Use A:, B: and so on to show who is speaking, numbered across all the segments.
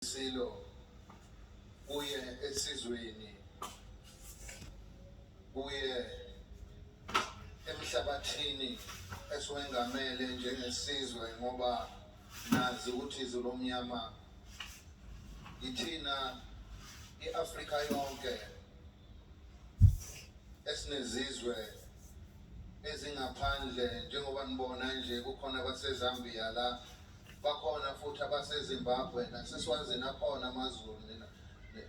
A: Silo kuye esizweni kuye emhlabathini esiwengamele njengesizwe ngoba nazi ukuthi izulu omnyama yithina i-Afrika yonke esinezizwe ezingaphandle njengoba nibona nje kukhona abaseZambia la bakhona futhi abaseZimbabwe naseSwazini akhona amaZulu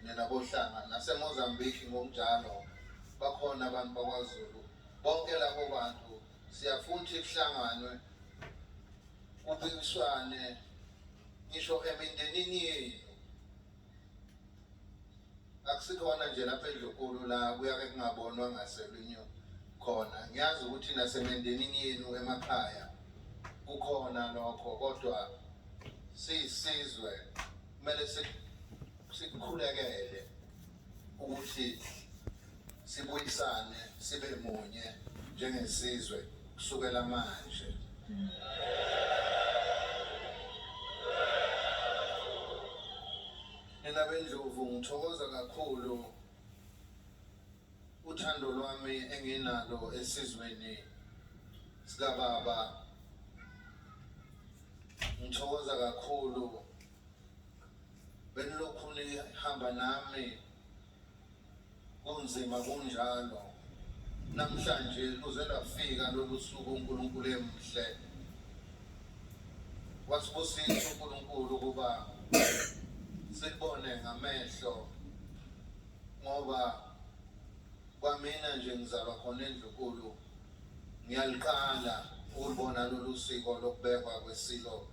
A: nina boHlanga naseMozambique ngokunjalo bakhona abantu bakwaZulu. Bonke labo bantu siyafuna ukuthi kuhlanganwe kubuyiswane ngisho emindenini yenu. Akusikhona nje lapha endlunkulu la kuyake kungabonwa ngaselunyo khona. Ngiyazi ukuthi nasemindenini yenu emakhaya kukhona lokho, kodwa siyisizwe kumele sikukhulekele ukuthi sibuyisane sibe munye njengesizwe kusukela manje. Nina beNdlovu, ngithokoza kakhulu uthando lwami enginalo esizweni sikababa. Ngithokoza kakhulu benilokhu nihamba nami kunzima kunjalo. Namhlanje luze lwafika lolu suku uNkulunkulu emhle wasibusisa uNkulunkulu ukuba sibone ngamehlo, ngoba kwamina nje ngizalwa khona endlunkulu, ngiyaliqala ukulibona lolu siko lokubekwa kwesilo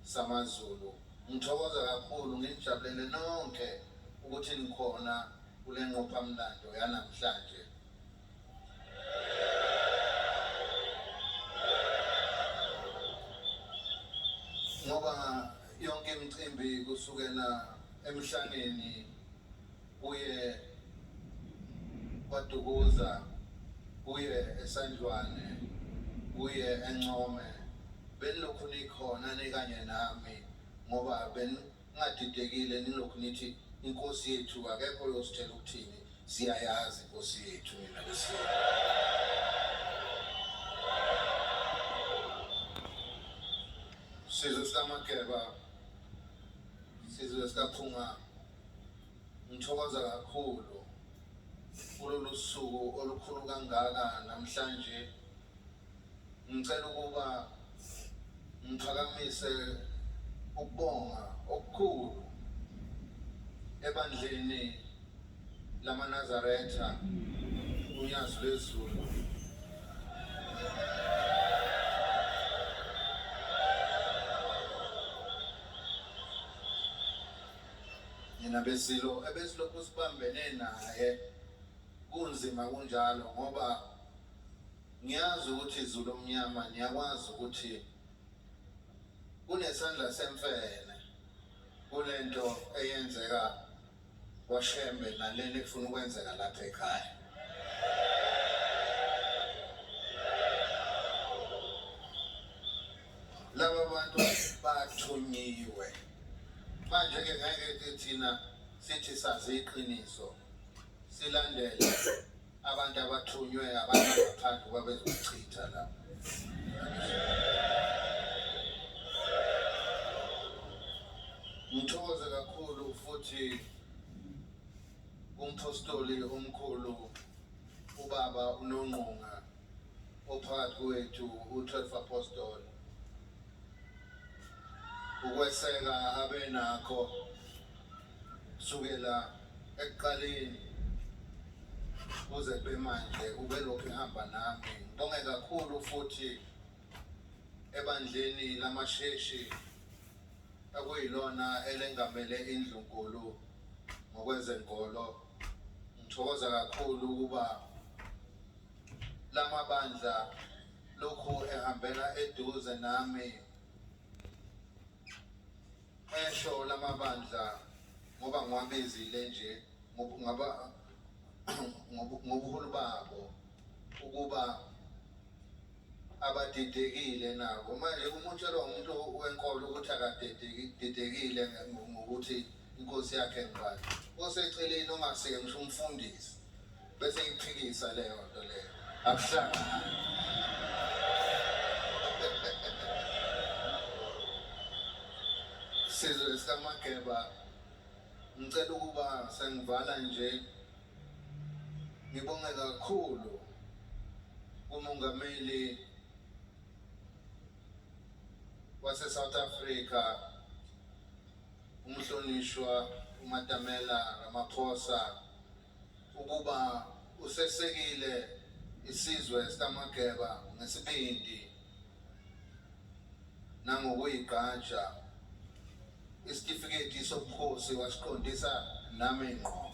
A: samaZulu. Ngithokoza kakhulu, nginijabulele nonke ukuthi nikhona kule ngqophamlando yanamhlanje. Ngoba yonke imicimbi kusukela emhlangeni kuye kwaDukuza, kuye eSandlwane, kuye eNcome, benilokhu nikhona nikanye nami ngoba beningadidekile, nilokhu nithi inkosi yethu akekho oyositshela ukuthini, siyayazi inkosi yethu nina besizwe. Sizwe sikaMageba, sizwe sikaPhunga, ngithokoza kakhulu kulolu suku olukhulu kangaka namhlanje. Ngicela ukuba ngiphakamise ukubonga okukhulu ebandleni lamaNazaretha uNyazi lwezulu. Nina besilo ebesilokhu sibambene naye kunzima kunjalo, ngoba ngiyazi ukuthi izulu omnyama niyakwazi ukuthi kunesandla semfene kulento eyenzeka kwaShembe nalena efuna ukwenzeka lapha ekhaya. Laba bantu bathunyiwe manje-ke, ngeke thina sithi sazi iqiniso silandele abantu abathunywe abantu abangaphandle ukuba bezochitha la. Ngithokoze kakhulu futhi umpostoli omkhulu ubaba uNongqunga ophakathi kwethu, u-12 Apostle, ukweseka abenakho kusukela ekuqaleni kuze kube manje, ubelokhu ehamba nami. Ngibonge kakhulu futhi ebandleni lamasheshi okuyilona elengamele indlunkulu ngokwezenkolo. Ngithokoza kakhulu ukuba lamabandla lokhu ehambela eduze nami, esho lamabandla ngoba ngiwabizile nje ngaba ngobuhulu babo ukuba abadidekile nabo. Manje uma utshelwa umuntu wenkolo ukuthi akadidekile ngokuthi Inkosi yakhe ngubani oseceleni ongasike ngisho umfundisi bese iphikisa leyo nto leyo akuhlangani. Sizwe sikaMageba, ngicela ukuba sengivala nje ngibonge kakhulu kumongameli wase-South Africa umhlonishwa uMatamela Ramaphosa ukuba usesekile isizwe sikaMageba ngesibindi nangokuyigqaja. Isitifiketi sobukhosi wasiqondisa nami ngqo.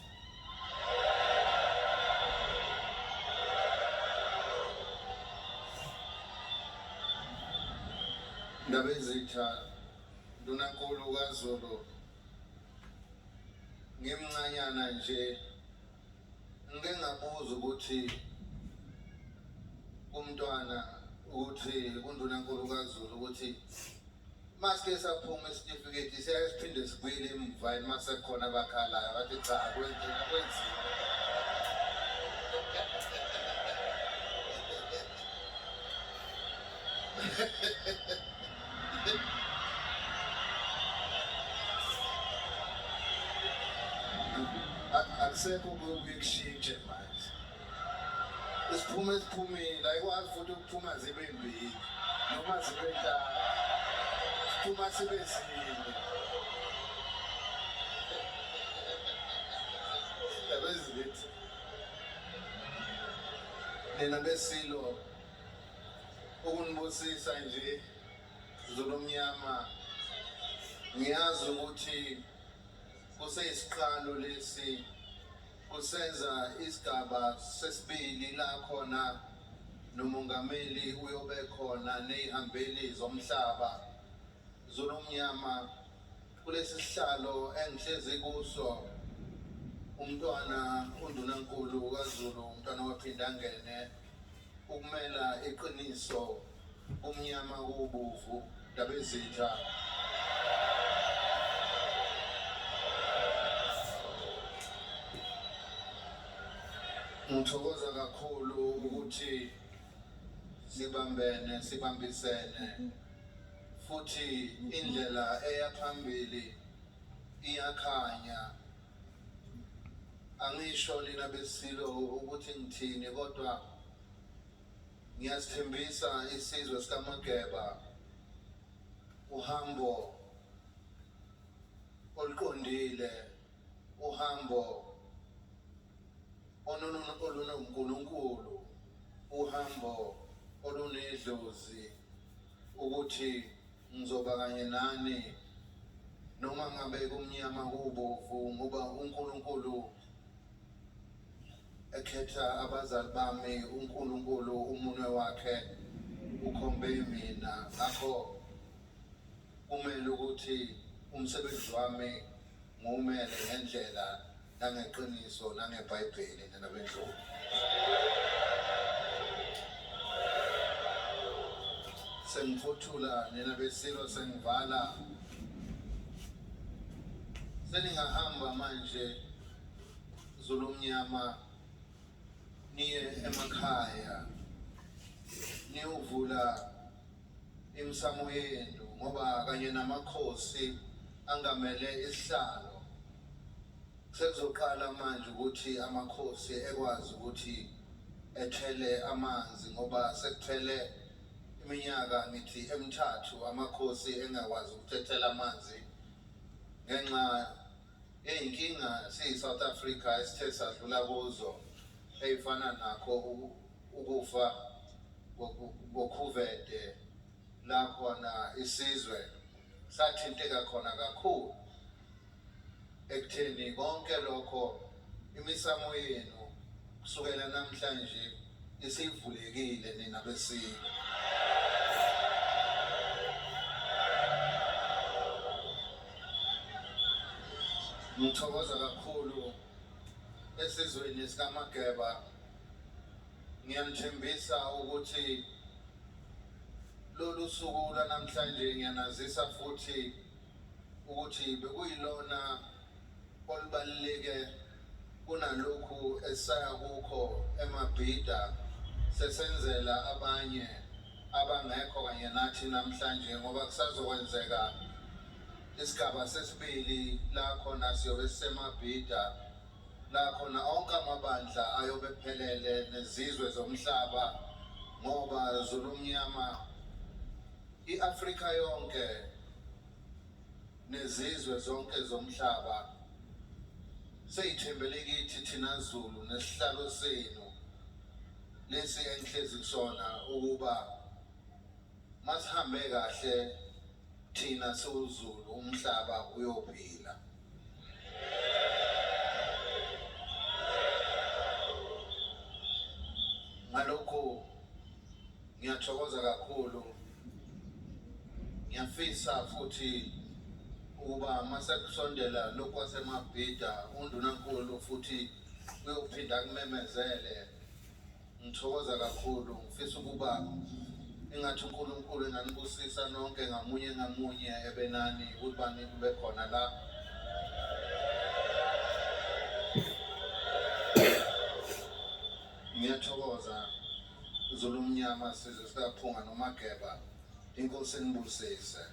A: Ndabezitha, Ndunankulu kaZulu, ngimncanyana nje ngike ngabuza ukuthi kumntwana ukuthi kundunankulu kaZulu ukuthi masike saphuma isitifiketi siyaye siphinde sibuyele emuva yini mase kukhona abakhalayo bathi cha kwenziwa kwenziwa. Akusekho okuyobuye kushintshe manje, isiphuma esiphumile ayikwazi futhi ukuphuma zibe mbili noma zibe ntathu, siphuma sibe sinye. Yabezithi nina besilo ukunibusisa nje Zulumnyama, ngiyazi ukuthi kuseyisiqalo lesi, kusenza isigaba sesibili la khona nomongameli uyobe khona nezihambeli zomhlaba. Zulumnyama, kulesi sihlalo engihlezi kuso umntwana uNdunankulu kaZulu umntwana waPhindangene ukumela iqiniso kumnyama kubovu Ndabezitha. Ngithokoza kakhulu ukuthi sibambene sibambisene futhi indlela eya phambili iyakhanya. Angisho nina besilo ukuthi ngithini kodwa ngiyasithembisa isizwe sikaMageba uhambo oluqondile, uhambo olunoNkulunkulu, uhambo olunedlozi ukuthi ngizoba kanye nani noma ngabe kumnyama kubovu ngoba uNkulunkulu ekhetha abazali bami, uNkulunkulu umunwe wakhe ukhombe mina, ngakho kumele ukuthi umsebenzi wami ngiwumele ngendlela nangeqiniso nangeBhayibheli nina bendlovu. Sengiphothula nina besilo, sengivala, seningahamba manje Zulumnyama niye emakhaya niyovula imisamo yenu ngoba kanye namakhosi angamele isihlalo sekuzoqala manje ukuthi amakhosi ekwazi ukuthi ethele amanzi ngoba sekuphele iminyaka ngithi emithathu amakhosi engakwazi ukuthethela amanzi ngenxa yey'nkinga siyi-South Africa esithe sadlula kuzo ey'fana nakho ukufa kokhuvede la khona isizwe sathinteka khona kakhulu ekutheni konke lokho imisamo yenu kusukela namhlanje isivulekile nina besilo. Ngithokoza kakhulu esizweni sikaMageba, ngiyanithembisa ukuthi lolu suku lwanamhlanje ngiyanazisa futhi ukuthi bekuyilona Kunalokhu esaya kukho eMabhida sesenzela abanye abangekho kanye nathi namhlanje ngoba kusazokwenzeka isigaba sesibili la khona siyobe siseMabhida la khona onke amabandla ayobe phelele nezizwe zomhlaba ngoba Zulumnyama iAfrika yonke nezizwe zonke zomhlaba seyithembele kithi thina Zulu nesihlalo senu lesi engihlezi kusona ukuba masihambe kahle thina siwuZulu umhlaba uyophila. Ngalokhu ngiyathokoza kakhulu ngiyafisa futhi ukuba masekusondela lokhu kwasemabhida undunankulu futhi uyophinda akumemezele. Ngithokoza kakhulu ngifisa ukuba ingathi uNkulunkulu enganibusisa nonke ngamunye ngamunye ebenani ukuba nibe khona la. Ngiyathokoza Zulu mnyama sizwe sikaPhunga noMageba inkosi inibusise.